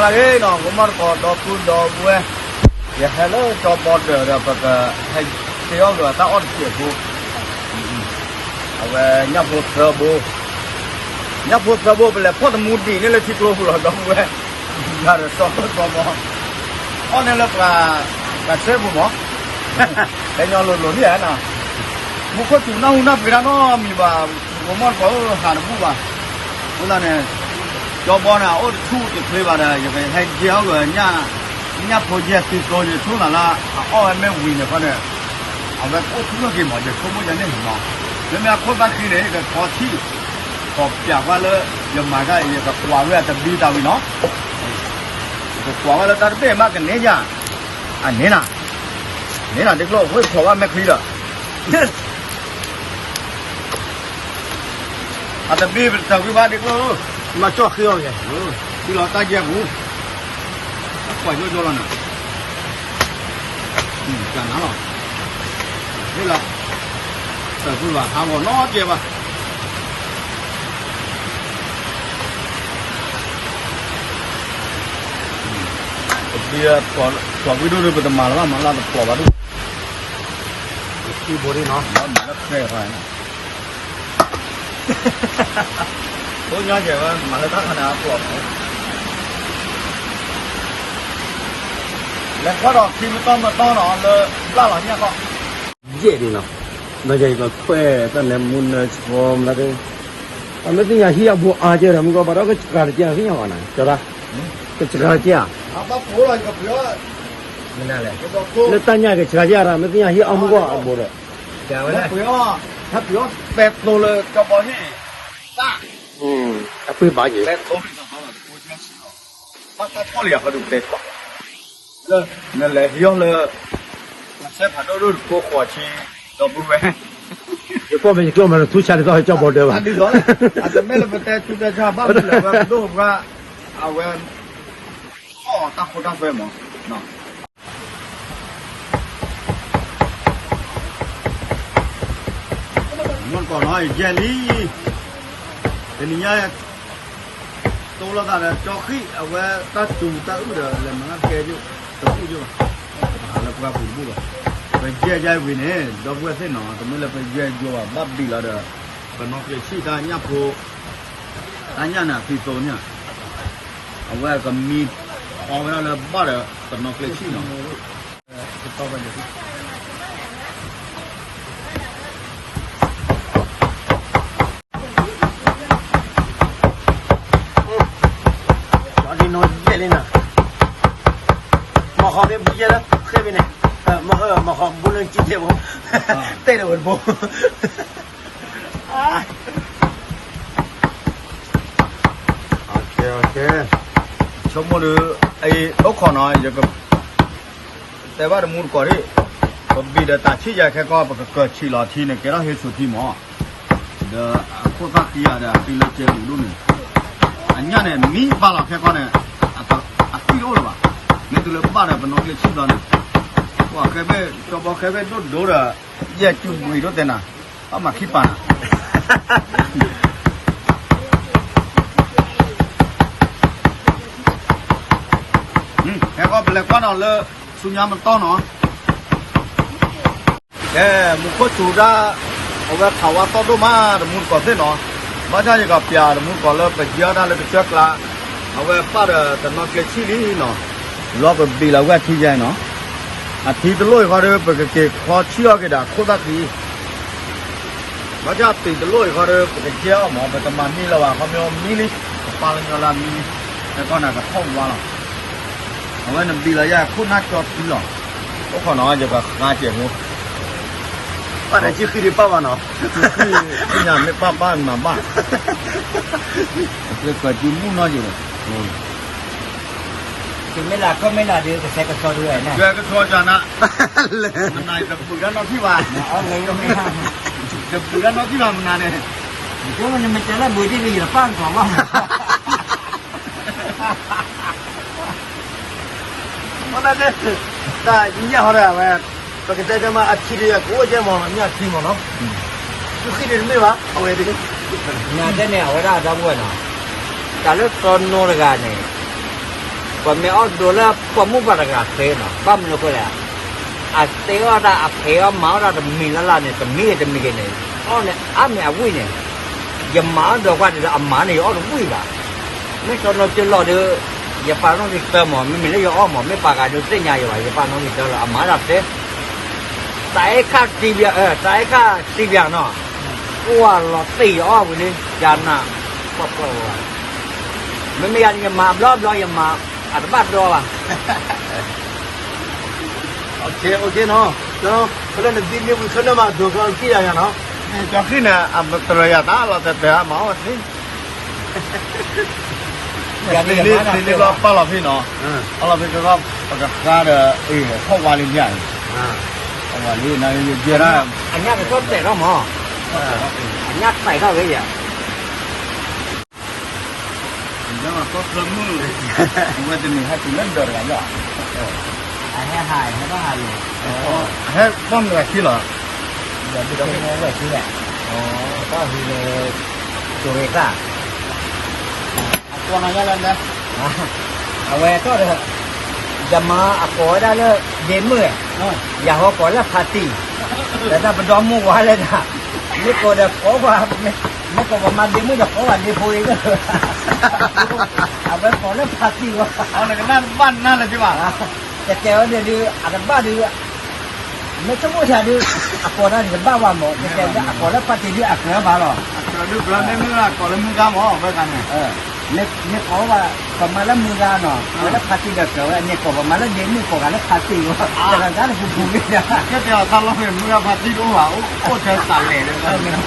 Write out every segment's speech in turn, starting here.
နီၤ ကမီၣ်တကိးဒီပုၢ်ဒီဝဲၢ်, ယဟဲလၢကၠီဘီဒၢးဒီး ပကဟဲတဲအီၣ်ကတၢ်အီၣ်တစဲးဖိ, အဝဲညၣ်ဖိသၢဘိ, ညၣ်ဖိသၢဘိ ပလဲၤဖီၣ်တမူဒံးန့ၣ်လၢထံကျိပူၤလီၤ ဒီပုၢ်ဝဲၢ်, ယၤဒီးစီၤဖိစီၤဘီ, အီၣ်န့ၣ်လၢပှၤ ပှၤစဲပူၤမး, တဲညီလိၤလိၤလံဧါနီၤ, မူခိၣ်စူၤနၢ်ဟူနၢ်ပှ့ၤတၢ်နီတမံၤဘၣ်, ကမီၣ်တကိးဧၢ ဟးတဘူၣ်ဘၣ်, အဃိသတးန့ၣ် ကၠီဘီန့ၣ် အအိၣ်တဆူၣ်တချ့ဘၣ်ဒီး ယကဟဲယဲအီၣ်ဂီၤညၣ်, ညၣ်ဖိယဲၢ်သံသိ ယဆိကမိၣ်လၢ အအီၣ်ဝဲမ့ၢ်ဝံၤန့ၣ်ခီန့ၣ်, အဝဲအိၣ်ဆူၣ်ထီၣ်က့ၤမး ယဆိကမိၣ်ယဲန့ၣ်မး, မ့မ့ၢ်အခိၣ်သၣ်ဃံန့ၣ် ယကခီဆံၣ်, ခီပၠးကွၢ်လၢ ယမၤတၢ် ယကကွၢ်ဝဲအတဘံတၢ်ဝံၤနီၤ, ယကကွၢ်ဝဲလၢတၢ်တဘ့ၣ်မးကန့ၢ်ယၤ, အန့ၣ်နၤ, န့ၣ်နၤ ဒ့ကျိၣ် ဝဲဖျိးဘၣ်မဲာ်ချံဒီး အတဘ့ၣ်ပတၢ်ဝံဘၣ်ဒ့ကျိၣ်ဧၢ, မၤကၠီၣ်ဃ့အီၤက့ၤ, ဒ်လီၤတၢ်ယဲၢ်ပူၤ, ကွၢ်ယိယိလီၤနၤ, ကနၤလီၤ, ဟ့ၣ်လီၤ, တၢ်ပူၤဘၣ်ဟးဂီၤနီတကဲဘၣ်, ပဘ့ၣ်ဖျိးဝံၤဒိၣ်ဒီး ပတမၤလၢၤဘၣ် မၤလၢတဖျိးဘၣ်ဒိၣ်, ပဘိဒ်နီၤ, မၤလၢဖဲးဃီ ဖိညါကဲဝဲ မၤလၢတၢ်ခါန့ၣ်အဖျိး, လဲၤကွၢ်ဒီးခံမတီၢ်မတီၢ်နီၤ လၢဘျၣ်လီၤညၣ်ဃီ, ယဲၢ်ဒ်နီၤ, ဒီးယၤယကခွဲးတၢ်လဲၤမူနၢဆှီမးတၢ်, အမ့ၢ်သ့ၣ်ညါဟံၣ်အဘိအါကဲဒီး မုၢ်ကီၢ်ဘၣ်ဒီးကစှၤတကဲသ့ၣ်ညါဘၣ်နၤ ကၠီတၢ်, ကစှၤတကဲဧါ, လၢတၢ်ညၣ်ကစှၤကဲဒီး မ့ၢ်သ့ၣ်ညါဟံၣ်အီၣ်မုၢ်ကီၢ်အဘိဒီး, ကဲဝဲ, ပဲကျိလၢကၠီဘီဟံၣ်, အပှ့ၤဘၣ်က့ၤ, ပဲကျိ ဘၣ်တၢ်ထီၣ်လံယၤဃီဒုးတဲကွၢ်, နလဲၤဟံးအီၣ်လၢ စဲဖးဒိၣ်ဒိၣ်တကိးဃိးဆံ, ဒီပုၢ်ဝဲၢ်, ယကွၢ်မ့ၢ်ယကျိၣ်မးလၢထူဆါဒ်သိးကၠီဘီဒၢဘၣ်, အတမ့ၢ်လၢပတဲဆူတဲဆါဘၣ်မနုၤလဲၣ် ဝဲပဒိၣ်ပှၢ်, အဝဲ, ခီၣ်တၢ်ခိတၢ်သွဲမး မ့ၢ်ကီးနီၤ ယဲၢ်လံ, တနံၤညါ တိလိာ်သးဒီးကၠီဃံၣ် အဝဲတၢ်စူၤတၢ်အုၣ်ဒီး လဲၤမၤကဲယိၣ်, တအုၣ်ယိၣ်ဘၣ်, ပဟးလၢပှၢ်ပူၤတဘူၣ်ဘၣ်, ပယဲၢ်ယဲၢ်ဝံၤန့ၣ် ဒီပုၢ်ဝဲၢ်သ့ၣ်နီၤ တမ့ၢ်လၢပယဲၢ်ယိၣ်ဘၣ် ဘၣ်ဘံၣ်လီၤဒီး ပနီၢ်ကျဲဆံၣ်တၢ်ညၣ်ဖိ, တၢ်ညၣ်န့ၣ်အသံသိန့ၣ်, အဝဲကမံခီဝဲဒၣ်လၢဘၣ်ဒီးပနီၢ်ကျဲဆံၣ်နီၤ ကၠီဒ်နီၢ်ယဲၢ်လံနၤ, မီၢ်ဃီမ့ၢ်ဘုယဲၢ်လၢဃဲမံၤန့ၣ်, မီၢ်ဃီဘိလၢကံတဲဘိ, တဲဒီးဝဲတဘိ, ဆိကမိၣ်ဒီး, အိၣ်ခိးနီၤ ယက, တဲဘၣ်တမူတကိးဒၣ်, ပဘံၣ်ဒီးတၢ်ဆံၣ်ယၤခဲကီၢ် ပကကၢၢ်ဆံးလီၤထံန့ၣ် ကဲထီၣ်ဟ့ဆိးထံမး, ဒီးအခိၣ်သၣ်ဃံယၤဒီးအသံလၢကဲလူၤဒိၣ်န့ၣ်, အညၣ်န့ၣ် မံဘၣ်လီၤခဲကီၢ်န့ၣ်, အသံတအိၣ်လၢၤဘၣ်, မ့ၢ်တုၤလၢဘၣ်ဒီးပနီၢ်ကျဲဆံၣ်ဘျီန့ၣ်, ပှၤခဲဘ့ၣ် ကၠီဘီခဲဘ့ၣ်ဒိၣ်ဒိၣ်ဒီး, ယဲၢ်ကၠူဘှံးဒိၣ်တဲနၤ, ဘၣ်မၤခံပာ်နၤ ဟဲကီၢ်ပလဲၤကွၢ်နီၤလၢ ဆူညါမတီၢ်နီၤ, ကဲ, မူခိၣ်စူၤဒၣ်, အဝဲခးဝါသီၣ်ဒိၣ်မး တမူတကိးသ့ၣ်နီၤ, ဘၣ်ဆၣ်ယကပျးတမူတကိးလၢပယဲၢ်တၢ်လၢကစၢၢ်ကျါ, အဝဲပၣ်ဒီးတနီၢ်ကျဲဆံၣ်လံနီၤ, လီၤပဘံၣ်လီၤဝဲအထံယဲနီၤ, အထံတလိၣ်အံၤဃီဒီး ပကက့ၤခီဆံၣ်အီၣ်က့ၤဒီးအခိၣ်သၣ်ဃံ ဘၣ်ဆၣ်တုၤတလိၣ်အံၤဃီဒီး ပကယဲၢ်အီၣ်မး ပတမၤမံလၢၤဘၣ် ခီမ့ၢ်မံလံ, ကပာ်လၢညီလၢမံ, တကီၢ်နၤကထီၣ်ဝါလီၤ, အဝဲနဘံၣ်လီၤယဲၢ်ခိၣ်နၢ်ကၠီထံလီၤ, အိၣ်ခိးနီၤ ယကဃါစဲးဖိ, ပၣ်ဒီးကၠံဃံဒံးပၣ်ဘၣ်နီၤ, ကၠံဃံ, ကၠံညါမ့ၢ်ပၣ်ပၣ်မၤဘၣ်, ကၠံမူၣ်နီၢ်ယိာ်လီၤ တုၤမ့ၢ်လၢခီၣ်မ့ၢ်နၤဒီး ကဆဲးကဆှီဒ်ဝဲန့ၣ်, ကဆှီကနၤ, မနၤတပူၤတၢ်နီၢ်ထံၣ်ဘၣ်, တပူၤတၢ်နီၢ်ထံၣ်ဘၣ်မနၤန့ၣ်, နမ့ၢ်တဲလၢဘုးဒ်န့ၣ် ယတပၣ်ကီၤဘၣ်မး, တၢ်ညၣ်ဟီဒီးဝဲ, ပကတဲတဲမးအထံဒီး ကအိၣ်ကဲမး ညၣ်ထံမးနီၤ, သူဃံဒံးတမ့ၢ်ဘၣ် အဝဲ, နတဲန့ၣ် အဝဲဒၣ်ဒီပုၢ်ဝဲၢ်နီၤ, တၢ်လၢစီၤနိတဂၤန့ၣ်, ပမ့ၢ်အီၣ်ဒိးလၢပိာ်မုၣ်ပှၤတဂၤသ့နီၤ, ဘၣ်မနုၤအဃိလဲၣ်, အသ့အီၣ်တၢ် အဖံးအီၣ်မၤအီၣ်တၢ်တမံၤလၢ်လၢ်န့ၣ် တမံၤဂ့ၤတမံၤဂ့ၤန့ၣ်, အီၣ်န့ၣ်အါမံၤအဝံၣ်န့ၣ်, ယမၤအီၣ်ဒိးကွၢ်ဒ်သိးအမၤန့ၣ် ယအီၣ်တဝံၣ်ဘၣ်. မ့ၢ်စီၤနီၢ်ကၠိလီၤဒီး ယပာ်နီၣ်ဂံၢ်တၢမး, မ့မ့ၢ်လၢယအီၣ်မး မ့ၢ်ပာ်ဂၤဒုးသ့ၣ်ညါယၤဘၣ်, ယပာ်နီၣ်ဂံၢ်တၢလီၤ အမၤဒၣ်သ့ တၢ်အဲၣ်ခၣ်စံးဘၣ်, တၢ်အဲၣ်ခၣ်စံးဘၣ်နီၤ, ကွၢ်လီၤသ့ၣ်ယအီၣ်ဝံၤလံ ယနၢ်, ပှၤပှၢ်ဝဲ, မ့မ့ၢ်ယၤန့ၣ် ယမၤဘျီဘျီ ယမၤအတဘၣ်ဒီဘၣ်. အိၣ်ခ့နီၤ, ဖဲလၢနသံန့ၢ်ဝံၤခဲလၢာ်မး ဒိးကီခံယၤယၤနီၤ, ကီခံန့ၣ် အတရၢၤယၤတၢ်လီၤတဲာ်တဲာ်မၤအီၣ်သ့ သ့လံဘျီပာ်လီၤဖဲနီၤ, ပာ်လီၤဖဲကီ ပကဃါဒီး ထီၣ်ဝါလံမ့ၢ်ဧါ, ထီၣ်ဝါလံ နယဲဒၣ်, အညၣ်ကထီၣ်တဲာ်ထီၣ်မး, အညၣ်တဲာ်ထီၣ်ဝဲယၤ, ကီၢ်ချၢမုၢ်, အဝဲတမ့ၢ်ဟဲတုၤလၢဒၢးတဂၤလီၤ, အဟဲဟး ဟဲဘၣ်ဟးလီၤ, ဟဲဘၣ်မနုၤဂၤခံလီၤ, ဒီးဒုးကဲဝဲဆူလဲၣ်, တၢ်ဟူးလၢ ကၠိၤရ့ၣ်သၣ် အကိးနၤယါလဲၣ်လဲၣ်, အဝဲထီၣ်ဒီး ယမၤအကိးဝဲဒၣ်လၢ ဒ့မုၣ်, ယၤဟီကိးလၢဖါတံၢ်, ဒီးတၢ်ပဒီမုၢ်ဝါလဲၣ်ဒၣ်, မ့ၢ်ကိးဒီးကိးပှၤ, မ့ၢ်ကိးပှၤမၤဒ့မုၣ်ဒီးကိးပှၤဒ့ဖိအံၤလၢ, အဝဲကိးလၢဖါတံၢ်ဝဲ, နကနၣ်ဘၣ်နၤလၢၤက့ဘၣ်, ကတဲဝဲန့ၣ်ဒုး အတဘၣ်ဒုး မ့ၢ်ဆိကမိၣ်ဆၣ်ဒုး အကိးတၢ်န့ၣ်တဘၣ်ဝဲမး, ကတဲဒုး အကိးလၢဖါတံၢ်ဒုးအကြၢးဘၣ်လီၤ, အကြၢးဒုးကြၢးမ့ၢ်မ့ၢ်ကိးလၢမုၢ်ဂၤမး ဝဲဂၤန့ၣ်, မ့ၢ်ကိးဝဲ ပမၤလၢမုၢ်ဂၤနီၤ, ကိးလၢဖါတံၢ်ဒီးကြၢးဝဲ အန့ၣ်ကိးပမၤလၢဒ့မုၣ်ကိးဂၤလၢဖါတံၢ်ဝဲ, တဂၤဂၤတပူၤပူၤမ့ၢ်ဒၣ်, ကဲတဲအီၤတၢ်လီၢ်ဖဲမုၢ်ဂၤဖါတံၢ်တအိၣ်ဘၣ်, အိၣ်ထဲတၢ်လဲၣ်လၢ,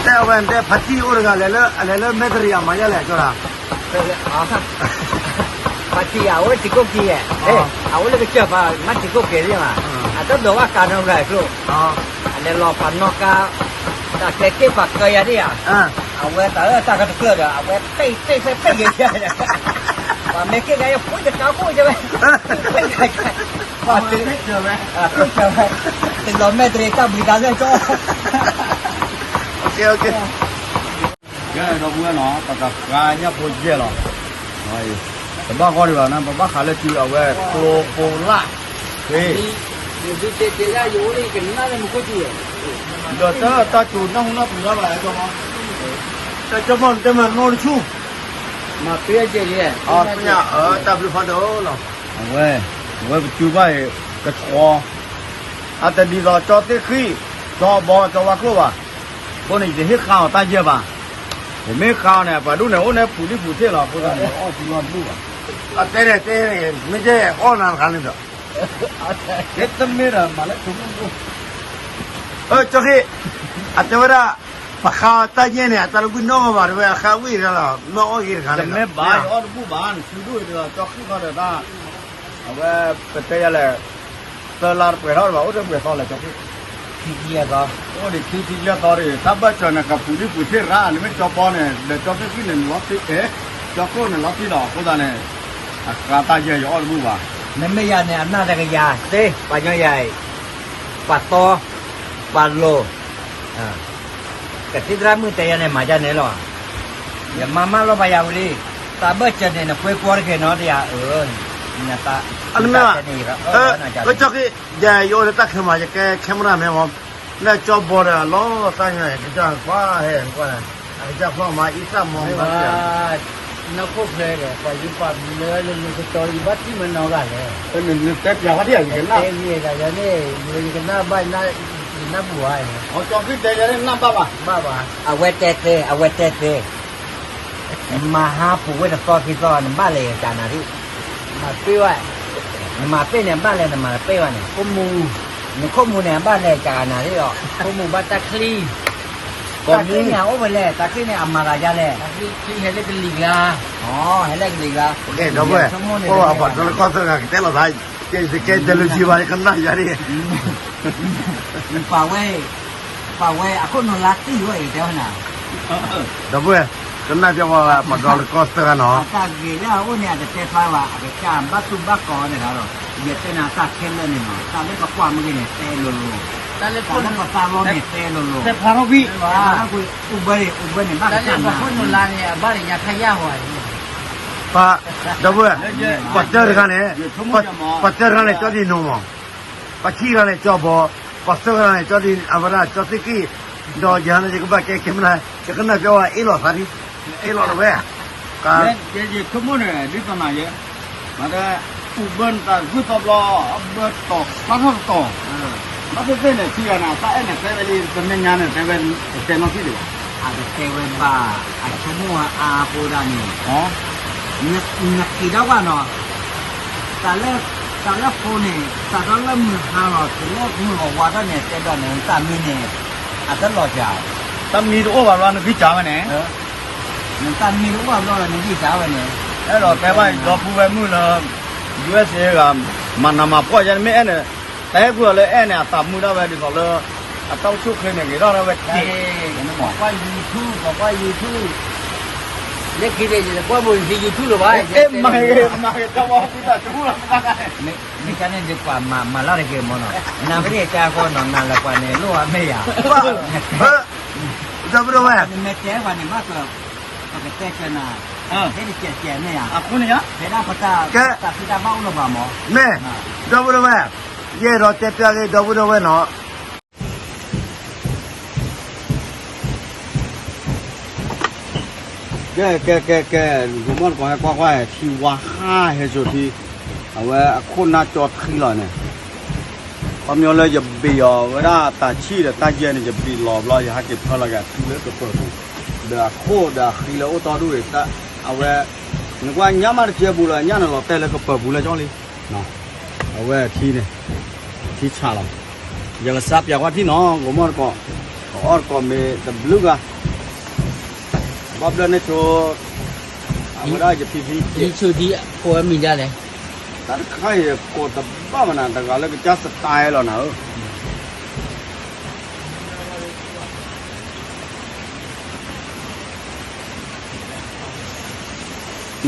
တဲဝဲတဲဖါတံၢ်အိၣ်တဂၤ လဲၤလၢ အလဲၤလၢမဲတရံးအမၤယါလဲၣ်ကၠီတၢ် ဖါတံၢ်အအိၣ်ထံးခိၣ်က့ၤ, အအိၣ်လၢကစၢၢ်ပၤ မ့ၢ်ထံးခိၣ်က့ၤသ့ၣ်မး, အတဒိးဘၣ်ကါနီတဂၤအကျိၣ်, အလဲၤလီၤပှၤနီၣ်ကါ, တၢ်ကျဲက့ၣ်ပှၤကၢယၤဒ်ဧါ, အဝဲတၢ်အၢတၢ်ကတကျၢၢ်ဒီး အဝဲပ့ၢ်ပ့ၢ်ပ့ၢ်ပ့ၢ်က့ၤ, ပှၤမ့ၢ်က့ၣ်ကါယဖိတကါခိၣ် ပ့ၢ်ကါ, ပှၤတ, ပ့ၢ်ကါ, တုၤလီၤမဲာ်တရံးတၢ်ဘှံးတၢ်လၢာ်ကၠီ ကဲဒီပုၢ်ဝဲၢ်နီၤ ပကဃါညၣ်ဖိယဲၢ်လီၤ, တဘၣ်ဃီဒံးဘၣ်န့ၣ် ပဘၣ်ဃးလၢတုၤအဝဲကျိဖိလၢ်, ဒီးတၢ်တၢ်ကိၤနၢ်ဟူနၢ်ပူၤတၢ်ဘၣ်, တၢ်ကၠီမီၢ်တဲမးနီတဆူ, မၤပ့အကဲလံ, တၢ်ဘျုးဖးဒိၣ်လီၤ, အဝဲ, အဝဲပတုၤဘၣ်အံၤ, ကဆှီ အတဒ်သိးကၠီသ့ၣ်ဃံၣ်, ကၠီဘီ ကၠီဝါကျိၣ်ဘၣ်, အဃိန့ၣ် ယတဟ့ၣ်ဃါအီၤတၢ်ယဲၢ်ဘၣ်, ယမ့ၢ်ဃါအီၤန့ၣ် ပှၤဒူၣ်န့ၣ် အိၣ်န့ၣ်ပူၤဒံပူၤထ့ၣ်လီၤ အဃိသတးန့ၣ် အီၣ်သံလီၤတဘူၣ်ဘၣ်, အတဲန့ၣ်တဲန့ၣ် မ့ၢ်ကဲအီၣ်နၤတခါန့ၣ်ဒီး, တမ့ၢ်ဒီးမၤလၢ, ကၠီဃံၣ်, အတဲဝဲဒၣ်, ပဃါတၢ်ယဲၢ်န့ၣ် အတၢ်လၢဝံၣ်နီၣ်ဂီၢ်ဘၣ် တဝဲအဃါဝံၣ်တခါလီၤ မ့ၢ်အီၣ်ဂ့ၤတခါန့ၣ်ဒီး, တမ့ၢ်ဘၣ် ယအီၣ်တဘူၣ်ဘၣ် နစုဒိၣ်ဒီး ကၠီဃံၣ်ဃီဒီးတၢ်, အဝဲ, ပတဲယၤလဲၣ်, သၢလါတပှဲၤထီၣ်ဘၣ် အိၣ်တပှဲၤသီလဲၣ် ကၠီဃံၣ်, အိၣ်ဒံးခံဆံယဲၢ်သီဒီး တၢ်ဘၢၣ်စၢၤန့ၣ် ကပူၤဒံပူၤထ့ၣ်ရၣ် နမ့ၢ်ကၠီဘီန့ၣ် ဒီးကၠီသ့ၣ်ဃံၣ်န့ၣ် နလီၤတံၢ်, ကၠီကျိၣ်န့ၣ်လီၤတံၢ်လီၤ အဃိသတးန့ၣ်, အဃါတၢ်ယဲၢ်ယအီၣ်တဘူၣ်ဘၣ်, မ့မ့ၢ်ယၤန့ၣ် အနၢ်တကယၤသ့ ပှၤညီယၤအံၤ, ပှၤသီ, ပှၤလိၤ ကသံၣ်သရၣ်မုၣ်တဲယၤန့ၣ် မၤဒ်န့ၣ်လီၤ, ယမၤမးလီၤပှၤယၤဝံၤလံ, တၢ်ဘၢၣ်စၢၤန့ၣ် နပှ့ၤကွီတက့ၢ်နီတယၤအၢ, နတၢ်, ကၠီဃံၣ်, ယၤယအိၣ်လၢတၢ်ခဲမး ယကဲ camera မ့ၢ်မး, လၢကၠီဘီဒီးလီၤသးညါ ကစၢ်ကွၢ်ဟဲကွၢ်, အကစၢ်ဖျီၣ်မၤအံသၣ်မီၤမၤ, နီၢ်ခိၣ်ဖျဲဒီး ပှၤယပာ်မံၤလၢလၢလၢကတီၤ ယဘၣ်ထံၣ်မနီၤဂၤလဲၣ်, နတဲပျးဝဲဒၣ်ယကနၣ်, ယကနၣ်ဘၣ်, ယနၢ်ပူၤဝဲ, ကၠီဃံၣ်တဲယၤန့ၣ်နၢ်ဘၣ်ဘၣ်, ဘၣ်ဘၣ်, အဝဲတဲသ့ အဝဲတဲသ့ မၤဟါပူၤဝဲတသီခံသီ နဘၣ်လဲၤယကနၤဒ်, မၤပ့ၢ်ဝဲ, နမၤပ့ၢ်န့ၣ် ဘၣ်လဲၤနမၤတပ့ၢ်ဘၣ်န့ၣ်, ခိၣ်မူ, နခိၣ်မူန့ၣ် ဘၣ်လဲၤကနၤဒ်ဒီး, ခိၣ်မူဘၣ်တၢ်ချံ, တၢ်ချံန့ၣ် အအိၣ်ဝဲလဲၣ်, တၢ်ချံန့ၣ် အမၤသးဒ်လဲၣ်, ဟဲလၢကလံၤဂၤ, ဟဲလၢကလံၤဂၤ, ဒီပုၢ်ဝဲၢ်, ပှၤဒီးလၢကီၢ်သၢဂၤကတဲလီၤသး, ကဲတဲလၢၤကံဘၣ် ယကနၣ်ယၤဒ် ပာ်ဝဲ, ပာ်ဝဲအခိၣ်နူာ်လါတံၢ်ဝဲအံၤတဲဝဲနၤ, ဒီပုၢ်ဝဲၢ်, ကနၣ်ပျီပှၤပှၤဒီးလၢကီၢ်သၢဂၤနီၤ, အတၢ်ဂ့ၤလၢအအိၣ်န့ၣ် အတတဲဖျါဘၣ် အကစၢ်ဘၣ်သူၣ်ဘၣ်ကီၤန့ၣ်ဒီး, ယတဲနၤတၢ်ခဲလၢာ်န့ၣ်နီၤ တၢ်လၢပကွၢ်မ့ၢ်ဂ့ၤန့ၣ် တဲလိၤလိၤ တၢ်လၢပသးလီန့ၣ်တဲလိၤလိၤ, တဖးထီၣ်ကွံာ်, အိၣ်ဘၢန့ၣ် အိၣ်ဘၢန့ၣ် ဘၣ်တၢ်နၤ, ပှၤ ဒီပုၢ်ဝဲၢ်, ပှၤတၢတဂၤန့ၣ်, ပှၤတၢတဂၤန့ၣ် ကၠီဒံနိမး, ပှၤခံဂၤန့ၣ် ကၠီဘီ, ပှၤသၢဂၤန့ၣ် ကၠီဒံ အဝဲဒၣ်ကၠီသ့ၣ်ကံၢ်, ဒီးယၤန့ၣ် ယကဘၣ်ကဲကဲမနုၤ, ယကနၢ်ပၢၢ်ဝဲအ့ၣ်လိာ်သးဒ်, အ့ၣ်လိာ်တဝဲ, ယဆိကမိၣ်န့ၣ် ဒ်သိးနၤယဲ, မ့ၢ်တဲ, အိၣ်ဘၢနသးဂုၢ်သီဘျီ, ဘၢတီၤဖျါထီၣ်တတီၤ, ဘၣ်သ့ၣ်သ့ၣ်န့ၣ် ထံဂၤန့ၣ် အတၢ်အဲၣ်န့ၣ် တဲဝဲလံ တမဲာ်ညါန့ၣ် တဲဝဲ, တတဲနီတမံၤဒံးဘၣ်, အတတဲဝဲဘၣ်, အဆိကမိၣ်အါအဃိဒၣ်န့ၣ်, နက့ၤဒီးကွၢ်နီၤ, တၢ်လၢဖိန့ၣ် စးထီၣ်လၢမုၢ်ဟါလီၤ တုၤလၢမုၢ်ဂီၤဝါထီၣ်န့ၣ် တဲဘၣ်န့ၣ် နတၢ်မံန့ၣ်, အတလီၤစှၤ, တၢ်မံတအိၣ်ဘၣ်ဘျီ နဂံၢ်စၢ်ဝဲန့ၣ်, နတၢ်မံတအိၣ်ဘၣ်ဘျီ နဂံၢ်စၢ်ဝဲန့ၣ်, အဲၣ်ဒိးတဲဘၣ်ဒီပုၢ်ဝဲၢ်မုၣ်လၢ ယူအ့ၣ်စ့ၣ် ဂၤ, မၤနးမၤဖှီၣ်ယဲန့ၣ် မ့ၢ်အဲၣ်န့ၣ်, တဟဲကွံာ်အီၤလၢအဲၣ်န့ၣ် အသးမုာ်ဒၣ်ဝဲဒ်သိးလၢ, အတၢ်အိၣ်ဆူၣ်ချ့န့ၣ် ဂ့ၤထီၣ်ဒၣ်ဝဲ, ကွၢ် YouTube ကွၢ် YouTube, လၢခံန့ၣ် ယကွၢ်မိၢ်နထံ YouTube လၢၤဘၣ်, မၤဂ့ၤ, မၤဂ့ၤ, တၢ်မၤအီၣ်ကွံာ်တၢ်တဟူလီၤ, မ့ၢ်ကန့ၣ်ဒ်ပှၤမၤလီၤတက့ၢ်မ့ၢ်နီၤ, နမ့ၢ်တတဲအဃိနီၤ နၤလၢပှၤန့ၣ် လိၣ်အမဲာ်ယၤ, ဒီပုၢ်ဝဲၢ်, နမ့ၢ်တဲပှၤန့ၣ်မး ပကတဲကနၤ, ဟဲတစဲးစဲးန့ၣ်ဧါ, အဃိန့ၣ်, ဖဲဒၣ်ပတၢ်, တၢ်ဖံးတၢ်မၤအိၣ်လၢၤဘၣ်မး, မ့ၢ်, ဒီပုၢ်ဝဲၢ်, ယအဲၣ်ဒိးတဲပျးက့ၤ ဒီပုၢ်ဝဲၢ်နီၤ ကဲ ကဲ ကဲ ကဲ, ဂိၤမီၢ်တကိးဟဲကွၢ်ကွၢ် ထံဝါဟါဟဲစိာ်ထံ, အဝဲအခိၣ်နၢ်ကၠီထံလီၤန့ၣ်, ခီပညီလၢယဘ့ၣ်အီၤဝဲဒၣ်တၢ်ဆံၣ်ဒီးတၢ်ယဲၢ်န့ၣ် ယဘ့ၣ်လီၤဘျီ ယဟဲက့ၤဖၢလီၤက့ၤအထံလၢကပၢၤပူၤ, ဒီးအခိၣ်ဒီးအဃံလၢအိၣ်တီဒူၣ်အံၤ, အဝဲ, နကွၢ်ညါမးတကဲဘူးလီၤ ညၣ်န့ၣ်လီၤတဲာ်လၢကပၢၤပူၤလၢကၠီလံ အဝဲထံန့ၣ်, ထံဆးလီၤ, ယကစးပျးကွၢ်ထံနီၤ ဂိၤမီၢ်တကိး, ကအီၣ်တကိးမ့ၢ်တဘျုးဂၤ, ဘၣ်ဘျၢန့ၣ်ဆိ, အဝဲဒၣ်ယဖံဖံ, ယဆိဒ်ကိးဝဲမံၤဒ်လဲၣ်, တၢ်တခါအံၤကိးတဘၣ်မနၤ တဂၤလၢကစၢ်စတါလီၤနၤဧၢ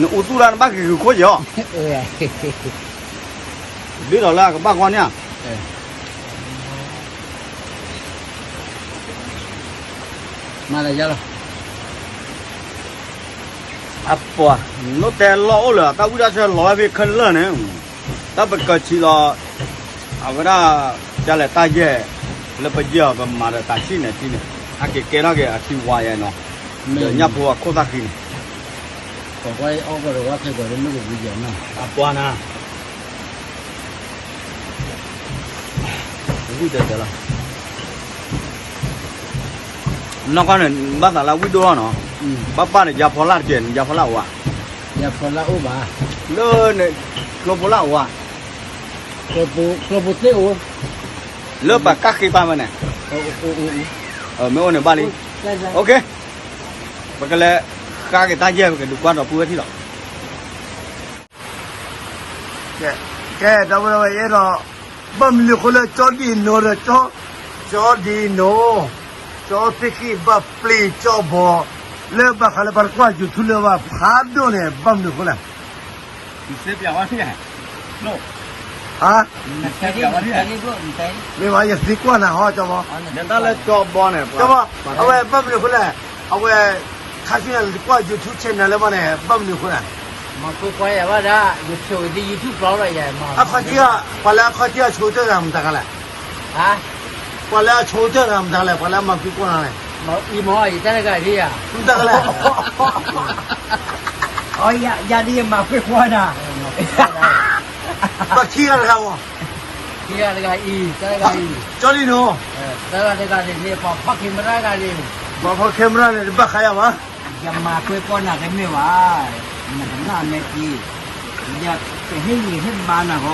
နအူသူၣ်ဒၣ်နဘၣ်က့ၤဂုာ်ခိၣ်က့ၤအီၤ, ဘ့ၣ်လီၤလၢအကဘၣ်ကွၢ်န့ၣ်ဧါ, မၤလၢယလီၤ, အပှၤ, နအိၣ်တဲလီၢ်အိၣ်လၢ တၢ်ဝံၣ်တၢ်ဆၢလီၤဝဲဖဲခဲလၢာ်န့ၣ်, တၢ်ပကၢဆံလီၤ, အဝဲဒၣ်, ကလဲၤတၢ်ယဲၢ်, လၢပယဲၢ်အီၤပမၤဒီးတၢ်ဆံၣ်န့ၣ်ထံန့ၣ်, ဟဲက့ၤကဲထီၣ်က့ၤအထံဝါယဲနီၤ, ဒီးညၣ်ဖိအခိၣ်သၣ်ဃံန့ၣ်, အပှၤနၤ ဝံၣ်တဲတဲလီၤ, နီၢ်ကီၢ်န့ၣ် ဘၣ်သးလၢဝံၣ်ဒိၣ်ထီၣ်နီၤ, ဘၣ်ပၢ်န့ၣ် ယါဖီလာ်တကဲးန့ၣ် ယါဖီလာ်အိၣ်ဧါ, ယါဖီလာ်အိၣ်ဘၣ်, လၢန့ၣ်, ကျိဖိလာ်အိၣ်ဧါ, ကျိဖိသ့ၣ်အိၣ်, လၢပှၤကၢ်ဃ့ပၢ်မ့ၢ်န့ၣ်, မ့ၢ်အိၣ်န့ၣ်ဘၣ်လံ, ပကလဲၤ, ဃါက့ၤတၢ်ယဲၢ် ပကဒုးကွၢ်ဒီပုၢ်ဝဲၢ်ထံလီၤ ကဲ, ဒီပုၢ်ဝဲၢ်အဲၣ်ဒိး, ဘၣ်မနုၤအဃိလၢကၠီဒံၣ်နိဒီး, ကၠီဒံၣ်နိ, ကၠီသ့ၣ်ဃံၣ်ဘၣ်ပျံၤကၠီဘီ, လၢဘၣ်ဃးလၢပှၤတကွၢ် YouTube လၢဘၣ်ဖးဒိၣ်န့ၣ် ဘၣ်မနုၤအဃိလဲၣ်, ဟါ, မ့ၢ်ဘၣ်ယသံကွၢ်နၤဟီကၠီဘီ, တၢ်လၢကၠီဘီန့ၣ်, ကၠီဘီ, အဝဲဘၣ်မနုၤအဃိလဲၣ်, အဝဲ, ခါဆူညါနကွၢ် YouTube channel လၢမ့ၢ်န့ၣ် ဘၣ်မနုၤအဃိလဲၣ်, မၤကွၢ်ကွၢ်ယၤဘၣ်ဒၣ် ယဆိၣ်ဂ့ၤဒ် YouTube ပျီလီၤယၤ, အခီၣ်ထံး, ပှၤလၢအခီၣ်ထံးအဆိကတၢၢ်တဂၤမတၤတဂၤလဲၣ်, ပှၤလၢအဆိကတၢၢ်တဂၤမတၤတဂၤလဲၣ်, ပှၤလၢအမၤကွၢ်ကွၢ်နၤလဲၣ်, အံၤမ့ၢ်ယတၢ်တဂၤဒ်ဧါ, မတၤတဂၤလဲၣ်, ယၤဒ်ယမၤကွၢ်ကွၢ်နၤ, ပှၤခံဂၤတဂၤမ့ၢ်, ခံဂၤတဂၤအံၤ, တၢ်တဂၤအံၤ, ကၠီလံနိ, တၢ်တဂၤတဂၤန့ၣ် ပှၤဖီၣ် camera တဂၤန့ၣ်, ပှၤဖီၣ် camera န့ၣ် တဘၣ်ဃးယၤဘၣ် ယမၤကွၢ်ကွၢ်နၤတမ့ၢ်ဘၣ်, နကနၣ်မဲာ်က့ၤ, ယကဟ့ၣ်ဂံၢ်ဟ့ၣ်ဘါနၤဃီ,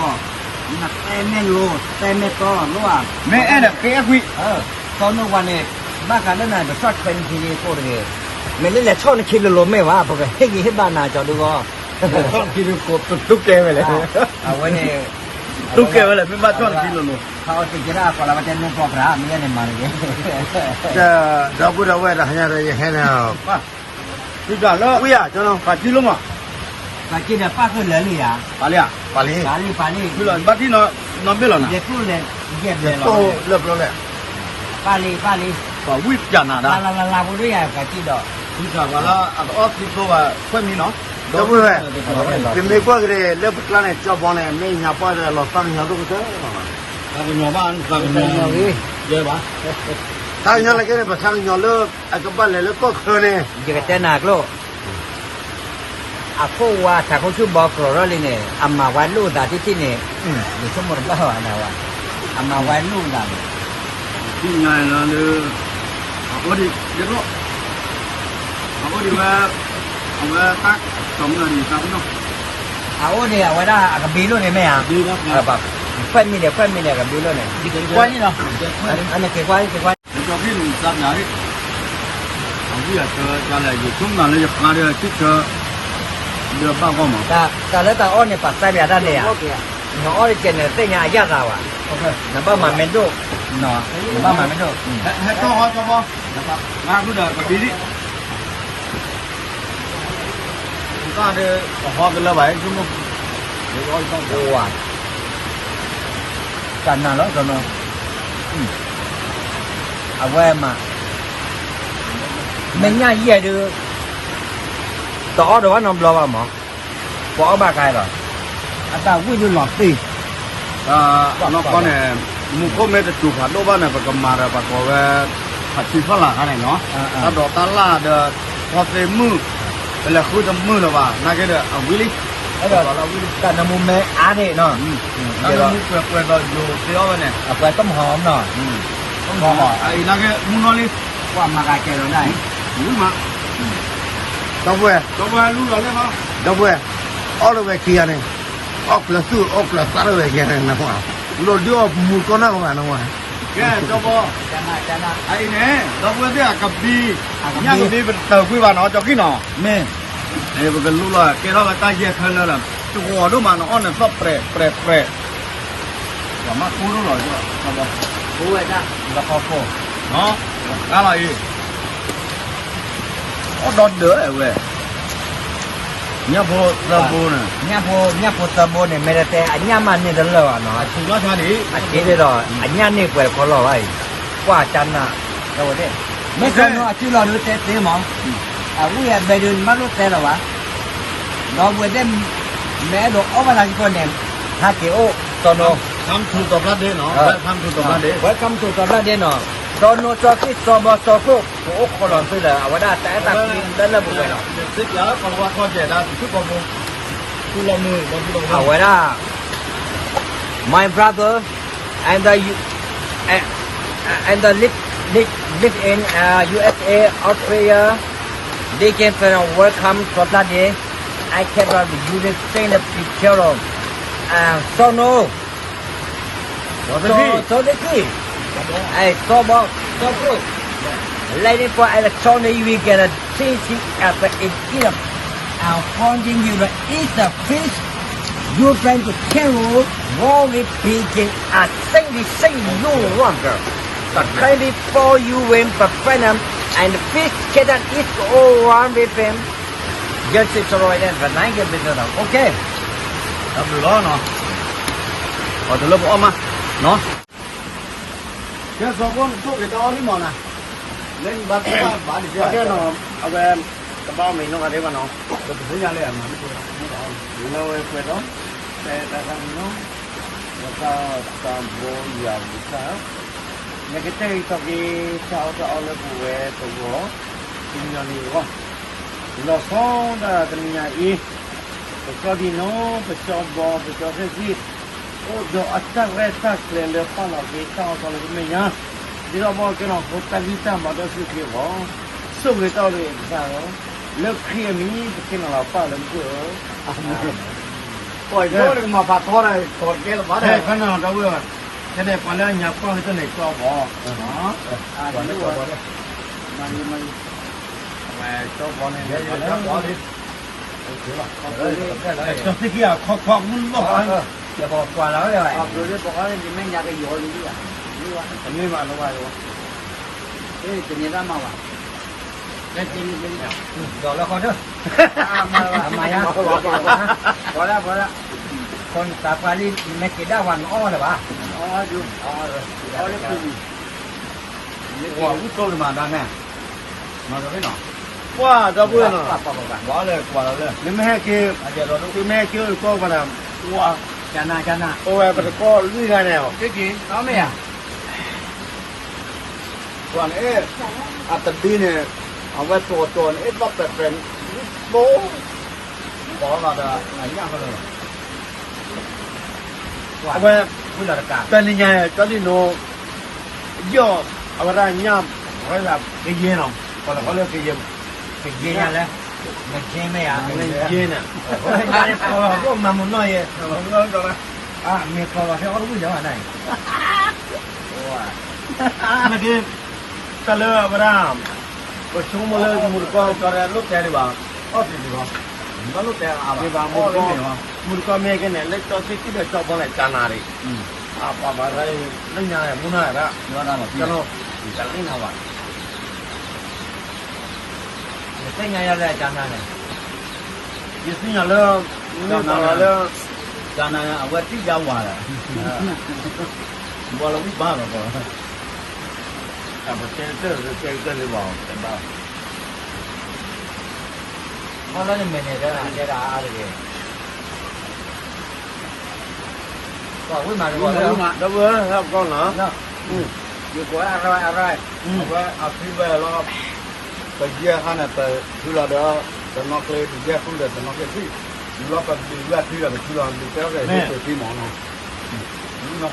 နတဲမ့ၢ်လိၤ တဲမ့ၢ်တီလိၤဧါ, မ့ၢ်အဲၣ်ဒိးကဲကွံာ်, တီနိဝၤန့ၣ်, ဘၣ်ဃးလၢနတဆီၣ်ထွဲနခံလံကိၣ်တဂ့ၤ, မ့ၢ်လၢလဲၤဆီၣ်နခံလိၤလိၤမ့ၢ်ဘၣ် ပကဟ့ၣ်ဂံၢ်ဟ့ၣ်ဘါနၤကၠီဒုဂီၢ်, ဆီၣ်နခံလိၤကိးတူၢ်ကဲဝဲလဲၣ်, အဝဲန့ၣ်, တူၢ်ကဲဝဲလဲၣ် မ့ၢ်ဘၣ်ဆီၣ်နခံလိၤလိၤ, ဖးအီၤတကဲဒၣ်ပှၤလၢဝဲတဲနိပီၢ်ပြး မ့ၢ်ယဲန့ၣ်မၤတဂ့ၤ, ဒီပုၢ်ဒီဝဲၢ်တဟါညါဒီးယဟဲန့ၣ်, ဝံၤဧါ, ပာ်ထံလီၤမး, ပာ်ထံဒီးပၣ်ဃုာ်လၢာ်လံဧါ, ပာ်လံဧါ, ပာ်လံ, ပာ်လံ, ဘၣ်ထံနီတဘ့ၣ်လီၤနၤ, ယဲၢ်ဘျီလၢာ်ဘျီလဲၣ် ပၢ်လံ ပၢ်လံ, ပှၤဝံၣ်ပၠးနၤဒၣ်, လၢလၢလၢလၢပူၤဒ်ယၤကစံၣ်ဒီး, ဝံၣ်ပၠးပှၤလၢအတအီၣ်သံသိဘၣ် ခွဲးမံၤနီၤ, ဒီပုၢ်ဝဲၢ်, ပမ့ၢ်ကွၢ်က့ၤလၢပကျါန့ၣ် ကၠီဘီန့ၣ် မ့ၢ်ညါပှၢ်ဒီးလီၤသးကညီၤဒိၣ်ကတၢၢ်လီၤ, သးကညီၤဘၣ် သးကညီၤ, သးကညီၤလၢကဲန့ၣ် ပသးကညီၤလၢ အကဘၣ်လဲၤလၢကီၢ်ချၢန့ၣ်, ယကတဲနၤကျိၣ် အခိၣ်ဝါ ထးခိၣ်ဆူၣ်ဘီကျိၤထီၣ်လံန့ၣ် အမၤဝဲလိာ်သးထံထံန့ၣ်, ယဆိကမိၣ်တဘၣ်ဘၣ်နဝဲ, အမၤဝဲလိာ်သးန့ၣ်, သ့ၣ်ညါလီၤလၢ, အအိၣ်ဒံး, အအိၣ်ဒံးဝဲ, အဝဲတၢ်ကီၤမုၢ်အီၤဒံးတၢ်ပနီၣ်, အအိၣ်ဒံးအဝဲဒၣ်အကဘံလိၣ်န့ၣ်မ့ၢ်ဧါ, ခွဲးမံၤန့ၣ် ခွဲးမံၤန့ၣ် အကဘံလိၣ်န့ၣ်, ကွၢ်န့ၣ်လီၤ, အန့ၣ်က့ၤကွၢ် က့ၤကွၢ် ကၠီဖံၣ်န့ၣ် သးပျး, အဝံၣ်အဆၢကလဲၣ် ယဆိကမိၣ်လၢယဃါဒီး ဆံဆၢ, ဒီးဘၣ်ဂီၢ်မး, တၢ်လၢတၢ်အီၣ်န့ၣ် ပှၤသးပျးတၢ်န့ၣ်ဧါ, နအီၣ်တကဲးန့ၣ် သ့ၣ်ညါအယၣ်သးဘၣ်, နဘၣ်မၤမ့ၢ်ဒိၣ်, နဘၣ်မၤမ့ၢ်ဒိၣ်, ဟဲထီၣ်ဟီကၠီဘီ, ငါဃုဒီးကဘံဒံး တၢ်ဒီး အဟီကလၢဘၣ် ဆိကမိၣ်, ဝါ, တၢ်နၤလီၤ စီၤနိ, အဝဲမး, မဲာ်ညါယဲၢ်ဒုး, တအီၣ်ဒီးဘၣ်နီတဘျီဘၣ်မး, ပှၤအီၣ်ဘၣ်ကါလီၤ, အတၢ်ဝံၣ်ဒုးလီၤသ့ၣ် နီၢ်ကီၢ်န့ၣ်, မူခိၣ်မ့ၢ်တစူၤဖးဒိၣ်ဘၣ်န့ၣ် ပကမၤဒီးပှၤကိးဝဲ, ဖးထံဖီလာ်ခါန့ၣ်နီၤ, တၢ်ဒိးတၢ်လၢ်ဒီး, ဖီသ့ၣ်မုၢ်, ပလဲၤဃုတမုၢ်လၢၤဘၣ် နာ်က့ဒီး အဝံၤလံ, တၢ်နမူမဲအါန့ၣ်နီၤ, တၢ်နမူပှဲၤပှဲၤဒီးယိၤသ့အီၣ်ဝဲန့ၣ်, အပှဲၤတမဟီနီၤ, အအံၤနာ်က့မူနီၢ်လံ, ပှၤမၤကကဲလီၤဒၣ်အံၤ, ဝံၤမး, ဒီပုၢ်ဝဲၢ်, ဒီပုၢ်ဝဲၢ်လူလီၤလဲၣ်, ဒီပုၢ်ဝဲၢ်, အီၣ်လၢဝဲခံဂၤန့ၣ်, အီၣ်ကျၢၤသူၣ်အီၣ်ကျၢၤသးလၢဝဲခံဂၤန့ၣ်နဝဲ, လီၤဒုးအီၣ်မူကီၢ်နၢ်ကမၣ်နဝဲ, ကဲ, ကၠီဘီ, အအံၤန့ၣ် ဒီပုၢ်ဝဲၢ်သ့ၣ်အကဘံ, ညၣ်ကဘံပတတၢၢ်ကွံာ်ဘၣ်နီၤ ကၠီကံၢ်နီၤ, မ့ၢ်, ပကလူလီၤ ကဲထီၣ်ဝဲတၢ်ယဲၢ်ခဲလၢာ်လီၤ, တဂီၤဒိၣ်မးနအီၣ်န့ၣ်သီၣ်ပြဲးပြဲးပြဲး, ပှၤမၤကိၢ်ဒိၣ်လီၤ, ကၠီဘီ, လီၤခီခိၣ်, လီၤခါလီၤအံၤ အီၣ်ဒီဒၢးဝဲ, ညၣ်ဖိသၢဘိန့ၣ်, ညၣ်ဖိ, ညၣ်ဖိသၢဘိန့ၣ် မ့ၢ်တတဲ အညၣ်မးန့ၢ်တလၢာ်ဘၣ်နီၤ, အထံၣ်ဒီး အညၣ်န့ၢ်ပှဲၤတခီလီၤဘၣ်အံၤ, ကွၢ်တၢ်နး, မ့ၢ်စီၤနိအစုလီၤဒုးတဲသ့မး, အဝံၣ်အဘဲဒုးနဘၣ်လိၣ်တဲလီၤဘၣ်, ဒီပုၢ်ဝဲၢ်သ့ၣ်, မ့ၢ်အဲၣ်ဒိးအီၣ်ဘၣ်သးစ့ၢ်ကီးန့ၣ်, ဟးက့ၤအိၣ်, စီၤနိ, Welcome to စီၤဘျါဒ့နီၤ, Welcome to စီၤဘျါဒ့နီၤ, စီၤနိစီၤက့ၣ်စီၤဘီစီၤကျိၣ် ပအိၣ်ခိးလီၤသုလၢ အဝဲဒၣ်တၢ်အဲၣ်တၢ်ကွံလၢလၢပှဲၤပှဲၤလီၤ, အဝဲဒၣ်, my brother, and the, U- and the live, live, live in uh, U S A, Australia, they can welcome Sophia Day. I cannot really send the picture of uh, Sono. So, so the key. I saw about so good. Lady for electronic, we can change it as a in here. I'm finding you the is the fish. You trying to carry raw with picking. I think the same no longer. The twenty-four you win for Venom and the fish get that is all one with him. Just to throw it in the night and business. Okay. တၢ်ဘျုးလီၤနီၤ, ပှၤတလၢပအီၣ်မး, နီၤ, ကဲစီၤဖိနသိၣ်က့ၤတၢ်အီၣ်လံမးနၤ, လၢနဘၣ်တဘၣ်ဘၣ်န့ၣ်ကဲနီၤ, အဝဲ, တဘၣ်မ့ၢ်နီၢ်ဂၤဒဲးဘၣ်နီၤ, ပတသ့ၣ်ညါလၢအမၤမ့ၢ်, လၢဝဲပှဲၤဒီး, တဲတၢ်သးမံနီၤ, လၢတၢ်သးဘိယွၤပကစၢ်, နကတဲာ်ကတီၤက့ၤ, တၢ်အီၣ်တၢ်အီလၢပဝဲတဂီၢ်, တညီနုၢ်အဂီၢ်, လီၤဆီဒၣ်တနံၤညါအံၤ, ပကၠီဒံနိ, ပကၠီဘီ, ပကၠီသ့ၣ်သ့ၣ်, အိၣ်ဒီးအတၢ်ရဲၣ်တၢ်ကျဲၤလၢပာ်လီၤက့ၤတၢ်အီၣ်တၢ်လၢပမဲာ်ညါ, ဒ်သိးဘၣ်ကဲနီၤ ဖိတၢ်ဂံၢ်တၢ်ဘါဒီးစုခရံာ်အဂီၢ်, ဆိၣ်ဂ့ၤတၢ်အီၣ်တဂ့ၤကစၢ်ဧၢ, လၢခရံာ်အမံၤ ပကဲနီၤလီၤပၢ်လၢမူခိၣ်ဧၢ, အၤမ့ၣ်, ပှၤကမၤဖးထီဒၣ်ကီးကဲလၢၤဘၣ်, ဖဲနီၤဒီပုၢ်ဝဲၢ်, ဖဲန့ၣ်ပှၤလၢအညါကွၢ်ကတၢၢ်န့ၣ်ကၠီဘီ, ကၠီဘီန့ၣ်, ကၠီသ့ၣ်ခံဂၤခီခီမုၢ်လီၢ်, ပှၤကွၢ်လီၤဝဲ, တမ့ၢ်မၤလီၤဘၣ်, တမ့ၢ်မၤလီၤဘၣ်, ဒီးလၢခီဒၢ, မၤယါ, ပှၤဒၣ်ပှၤဒၣ်, ခီနသးပှၢ်လံ နမ့ၢ်က့ၤဒၣ်ပှၤနအီၣ်လၢၤဘၣ်, အီၣ်လၢ ဝူတိၢ်လၢမၤဒါန့ၣ်, ပှၢ်ဒီပုၢ်ဝဲၢ်နီၤ, နမ့ၢ်ဟဲက့ၤ, သုမ့ၢ်ဟဲက့ၤအိၣ်တကီၢ်ဘၣ်ဒီး, အိၣ်ဝဲပတကီၢ်လွံၢ်ဂၤန့ၣ်, ပှၢ်န့ၣ်, အတဘ့ၣ်န့ၣ်, အဝဲတီၤတီၤန့ၣ် အ့ၣ်သီၣ်ပဲးပဲး, ပိ, ပိလီၤဒီး အဝဲ, တနံၤညါ ကၠီဒံၣ်နိ, ယီၢ်, အဝဲဒၣ်ညၣ်, ကယဲၢ်နီၤ, ပှၤလၢကယဲၢ်, ကယဲၢ်ညါလဲၣ်, ကယဲၢ်မ့ၢ်ဧါ, ကယဲၢ်န့ၣ်, မၤမူနီၢ်ယဲၢ်, မ့ၢ်ကီလီၤထဲအီၣ်တဝံၣ်ယၤဘၣ်န့ၣ်, နက့ၤ, တၢ်လၢအဝဲဒၣ်, ပဆိကမိၣ်လၢမူတကီၢ်ကၠီဒီးလိၣ်တဲဒံးဘၣ်, အီၣ်တ့ၢ်တ့ၢ်လီၤ, ဘၣ်လိၣ်တဲအါဘၣ်, မူတကီၢ်မ့ၢ်က့ၤန့ၣ် လၢကၠီသံကံၣ်ဒီးကၠီဘီန့ၣ် ကၢနၤဒံး, အပှၤဘၣ်ရၣ်အံၤ လၢညါန့ၣ် မူနီၢ်ဒၣ်, ကၠီနီၤ, ကၠီလံနၤဘၣ်, ယသ့ၣ်ညါယၤလၢကၢနၤန့ၣ်, ယသ့ၣ်ညါလၢ, မ့ၢ်ပှၤလၢ, ကၢနၤန့ၣ် အဝဲသံယါဝၤဒီး, ဝၤလီၤဝံၣ်ဘါလီၤ, အပတဲကတၢၢ် တဲကတၢၢ်လၢဘၣ်, တဲဘၣ်, အီၣ်လၢနမဲာ်န့ၣ် တဲဒၣ်အါတဂ့ၤ, ကွၢ်ဝံၣ်မးတဂီၤလၢ, ဒီပုၢ်ဝဲၢ်ဟဲကီနီၤ, ယကွၢ်အရၢၢ်အရၢၢ်, အဝဲအဖံဝဲလီၤ, ပယဲၢ်ဟါန့ၣ် ပထုးလီၤဒီး, တနီၤကျဲ ပယဲၢ်ဃုဒီးတနီၤကျဲသံ, ယူၤလီၤပဘျုးဝဲအဖံဒီး ပထုးလီၤဘျုးတဲအီၣ်က့ၤ ဟ့ၣ်ပှ့ၤသံမးနီၤ, နီၤ,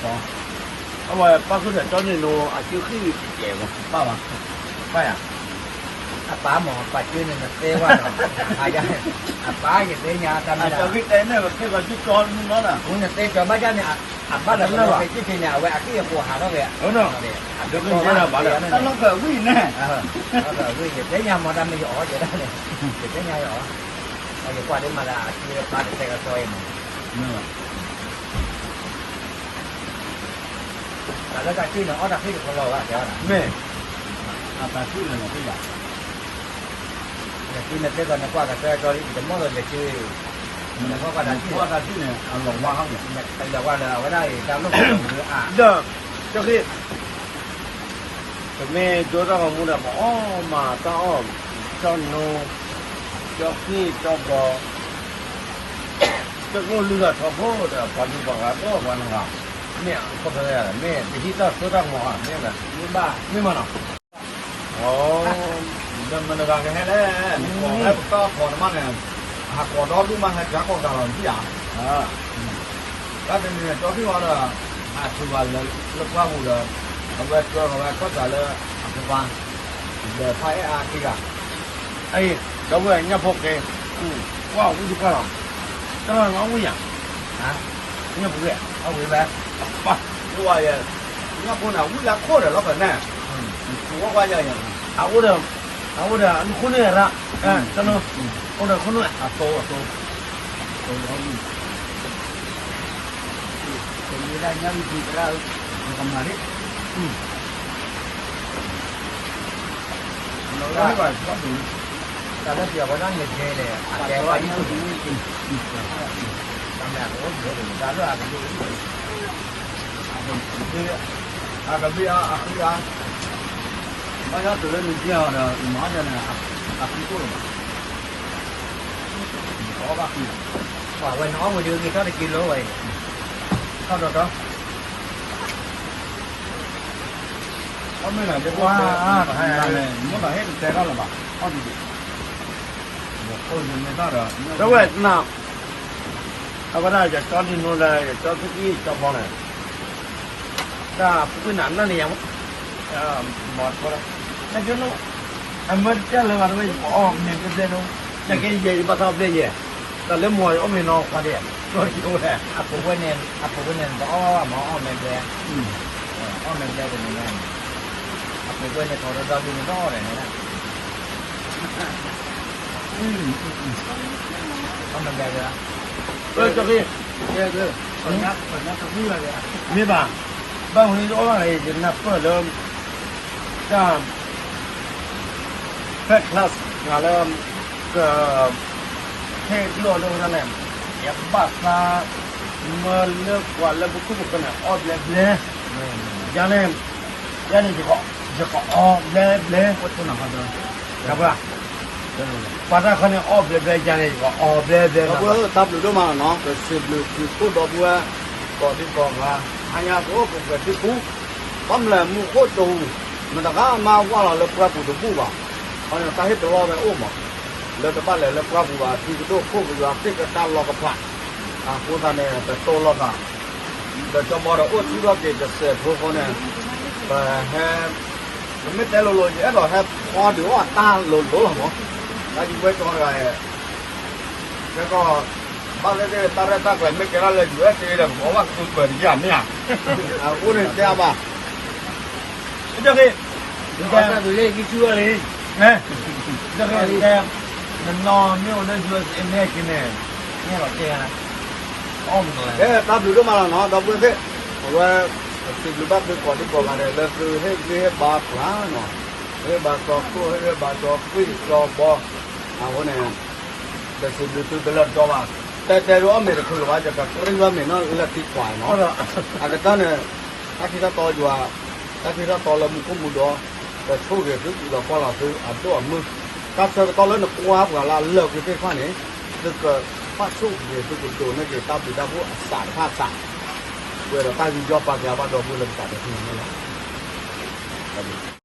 အဝဲပၢ်ဃုာ်ဒီးကၠီန့ၣ်နီၤ အစုဃံၣ်ကဲးကဲးမး, ပၢ်ဘၣ်, ပၢ်ယၤ အပၢ်မ့ၢ်ပၢ်ကၠ့န့ၣ် နတဲဝဲနီၤ, အယါ, အပၢ်ယတဲညါတၢ်မ့ၢ်ဒၣ်, အတဲန့ၣ် ပတဲကီးကၠီမုၢ်နီၤ, နတဲကီးဘၣ်ဒ်န့ၣ်, အဘၣ်လၢပတဲကၠ့ကၠ့န့ၣ် အဝဲအကံၢ်အပူၤဟးထီၣ်ဝဲ, အဝဲ, ဝံၣ်န့ၣ်, ယတဲညါမ့ၢ်တၢ်မ့ၢ်ယအီၣ်ယဲဒၣ်န့ၣ်, ယတဲညါယအီၣ်, ယကွၢ်ဒ်မးလၢအကံၢ်အပၢ်တတဲကီးကၠီအံၤမး တၢ်လၢတၢ်ထံၣ်န့ၣ် အီၣ်တၢ်ထံၣ်တခီလီၤဘၣ် တဲဝဲဒၣ်, မ့ၢ်, အတၢ်ထံၣ်န့ၣ်လီၤသ့ၣ်ယၤ, နသုနတဲကီးနကွၢ်ကတၢၢ်ကီလံ တမီၢ်လီၤယက့, နကွၢ်တၢ်ထံၣ်န့ၣ်, အလီၤဝါဟီန့ၣ်, အလီၤဝါလၢအဝဲဒၣ်အံၤ တၢ်လိၣ်ခိၣ်လၢအါ, ဒီး, ကၠီဃ့ၣ် ပမ့ၢ်ဒိတၢ်ဂီၤမူဒီး ပအီၣ်မးတၢ်အီၣ်, ကၠီနိ, ကၠီဃ့ၣ် ကၠီဘီ, တကျိၣ်လုၢ်လီၤထီဘိဒီး ပှၤလုၢ်ပှၤဂၤဒီးပှၤနဂၤ, မ့ၢ်အခီပညီ, မ့ၢ်ပဟံးတၢ်စိတၢ်ကမီၤဧါ, မ့ၢ်, မ့ၢ်မးနီၤ, ဒီးမနုၤဂၤကဟဲလဲၣ်, နကိးဟဲပတီၢ်အခီၣ်နမးန့ၣ်, ဟးကိးဒီဒူၣ်မး ဟဲကၤကိးဂၤလီၤနထံၣ်ဧါ တၢ်တနံၤန့ၣ် ကၠီထံၣ်ဝဲဒီး, အထုးဘၣ်လၢပှၢ်ပူၤဒီး, အဝဲတြီထီၣ်ဝဲခီၣ်သးလၢအကပၤ, ဒီးဖါအဲၣ်အါတံၢ်ဂၤ, အံၤ, ဒီပုၢ်ဝဲၢ်ညၣ်ဖိက့ၤ, ကွၢ်ဝံၣ်တကွၢ်လီၤ, တၢ်လီၤနအီၣ်ဝံၣ်ယၤ, ညၣ်ဖိက့ၤ, အဝံၣ်ဝဲ, ပှၢ်, ညၣ်ဖိန့ၣ် ဝံၣ်လၢခိၣ်ဒီးလီၤဖဲန့ၣ်, ကွၢ်ကွၢ်ယၤယၤ, အအိၣ်ဒီး, အအိၣ်ဒီးအနခိၣ်န့ၣ်ရၣ်, တၢ်လီၤ, အိၣ်ဒီးခိၣ်န့ၣ်, အသိ, အသိ ပမ့ၢ်ဒၣ်ညၣ်အုၣ်ကံသရၣ်ဧၢ, ပကမၤဒ်, တၢ်လၢပှၤဝဲဒၣ်န့ၣ်ကဲန့ၣ် အကဲပှၤယုၢ်, တၢ်မ့ၢ်အကအိၣ်ဘၣ်, တၢ်လၢအကအိၣ်ဘၣ်, အကဘၣ်အဃံအါ, ဘၣ်ဆၣ်တုၤလၢနကဲအီၤဒီး နမၤအီၣ်ယၤန့ၣ် အဃံကိၣ်လီၤဘၣ်, အီၣ်ဘၣ်ဃံ, ပှၤဝဲန့ၣ်အီၣ်ဝဲဒၣ်ဂ့ၤထီၣ်တက့ၢ်လီၤဝဲ, ထီၣ်ဒီးထီၣ် အီၣ်မ့ၢ်လၢယကွၢ်, မ့ၢ်လီၤဟ့ၣ်တတဲထီၣ်လၢၤဘၣ်, အီၣ်ဒံးဒံး, ဒီးဝဲနၤ, အဝဲဒၣ်ယကၠီဒံၣ်နိဒီး ယကၠီသကံၣ်ကၠီဘီန့ၣ်, တၢ်ပူၤကွံာ်နၤနၢ်န့ၣ်ယၤ, မၤထီလီၤ, နကဲ, အမၢတကၢ်လၢၤဘၣ်တဝဲ ယကအီၣ်မ့ၤဘျဲဘျဲဒိ, နကဲယဲယဘၣ်ထီဘျဲယဲ, တၢ်လၢမီၤယအီၣ်မ့ၤနီၤခွါဒံး, အပူၤကွံာ်န့ၣ်, အပူၤကွံာ်န့ၣ် နတအီၣ်ဘၣ်မ့ၢ်အီၣ်မ့ၤဘျဲ, အီၣ်မ့ၤဘျဲတနံၤညါန့ၣ်, အပူၤကွံာ်န့ၣ် ထီၣ်ဒီးဒီဒုန့ၣ်တအီၣ်ဒီးန့ၣ်, အီၣ်မ့ၤဘျဲ, မ့ၢ်ဘၣ်, ဘၣ်မနုၤအီၣ်ဘၣ်န့ၣ် ယနၢ်ပၢၢ်လၢ တၢ် first class နၤလၢ က ဟဲဒုးအီၤလၢဝဲဒၣ်လဲၣ်, ယဘၣ်သး မၢလၢပှၤလၢပခိၣ်ပဃၢၤန့ၣ် အီၣ်ဘျဲဘျဲ, ယၤန့ၣ်, ယၤန့ၣ်ယဂီၢ် ယကအီၣ်ဘျဲဘျဲ, ပှၤတၢ်ခီန့ၣ်အီၣ်ဘျဲဘျဲယၤန့ၣ် ယကအီၣ်ဘျဲဘျဲလီၤ. တၢ်ဘျုးဒိၣ်မးလီၤနီၤ, ပစံးဘျုးသုးခိၣ်ဒီပုၢ်ဝဲၢ် ကိးဒံကိးဂၤ, ဟါညါကအိၣ်ပှဲၤပှဲၤထံပူၤ, ဘၣ်မနုၤလဲၣ် မူခိၣ်တဟူး, မတဂၤမၤဝဲလီၤလၢပှၢ်ပူၤတဘူၣ်ဘၣ်, ခီန့ၣ်တၢ်ဟ့ၣ်တလီၢ်ဝဲအိၣ်မး, လၢတဘၣ်လဲၤလၢပှၢ်ပူၤဘၣ် ထံကဒိၣ်ခိၣ်ကယွၤသ့ၣ်ကတၢၢ်လီၤကဖး, အဃိသတးန့ၣ် ပတိၢ်လိာ်သး ဒီးကၠီဘီဒီးအိၣ်ထံထီၣ်က့ၤတစဲးဖိဃိန့ၣ်, ပဟဲ, ပမ့ၢ်တဲလိၤလိၤ ယအဲၣ်ဒိးဟဲဖီဒုးအီၣ်အတၢ်လိၤလိၤလီၤမး, တၢ်ယဝဲကၠီတဂၤ, ကဲကီး, ဘၣ်သ့ၣ်သ့ၣ်တၢ်ရဲၣ်တၢ်ကျဲၤမ့ၢ်ကဲထီၣ်လၢ ယူၢ်အ့ၣ်သ့ဒီး ပကဘၣ်ကတိၤပၢၤတယၢ်မ့ၢ်ဧါ, အဃိန့ၣ်တဲအါဘၣ် တၢ်က့ၤ, တၢ်က့ၤ, နနီၢ်မ့ၢ်အိၣ်လၢ ယူၢ်အ့ၣ်သ့ မ့ၢ်ဟဲက့ၤန့ၣ်, မ့ၢ်လီၤတဲ, အီၣ်မနုၤလဲၣ်, ကဲတၢ်ဘျုးဒိၣ်မးလီၤနီၤ ဒီပုၢ်ဝဲၢ်သ့ၣ်, အဝဲ, ပစံးဘျုးဘၣ်သုကိးဒံကိးဂၤန့ၣ် လၢသုဟ့ၣ်ဂံၢ်ဟ့ၣ်ဘါပှၤနီၤ, ဟ့ၣ်ဂံၢ်ဟ့ၣ်ဘါကၠီခိၣ် ဟ့ၣ်ဂံၢ်ဟ့ၣ်ဘါကၠီခွံၣ်ကၠီဘီ, အဃိန့ၣ်, ပစံးဘျုးသုတလၢာ်တတီဘၣ်, တဲတဲဒိအီၣ်မ့ၤတချုးလၢၤဘၣ် ယကကြၢးယွၤမ့ၤနီၣ်လၢသံကွၢ်နီၤ, အကတၢၢ်န့ၣ်, တၢ်ထံၣ်တၢ်တီယွၤ, တၢ်ထံၣ်တၢ်တီလၢမူခိၣ်မူဒီး, ပဆိၣ်ဂ့ၤသုအုးလီၤကွၢ်လီၤသုအဒိၣ်အမုၢ်, တၢ်ဆၢကတီၢ်လၢနကွၢ်ပှၤလၢအလၢာ်ကွံာ်သ့ၣ်တဖၣ်န့ၣ်, သုကဘၣ်ဆိၣ်ဂ့ၤသုကဒိးန့ၢ်က့ၤတၢ်ဘျုးတၢ်ဖှိၣ်အစးတဖၣ်အစး, ပှဲၤဒီးတၢ်ယူးယီၣ်ပာ်ကဲဘၣ်ဒီပုၢ်ဝဲၢ်လၢပသးဒီဖုန့ၣ်လီၤ.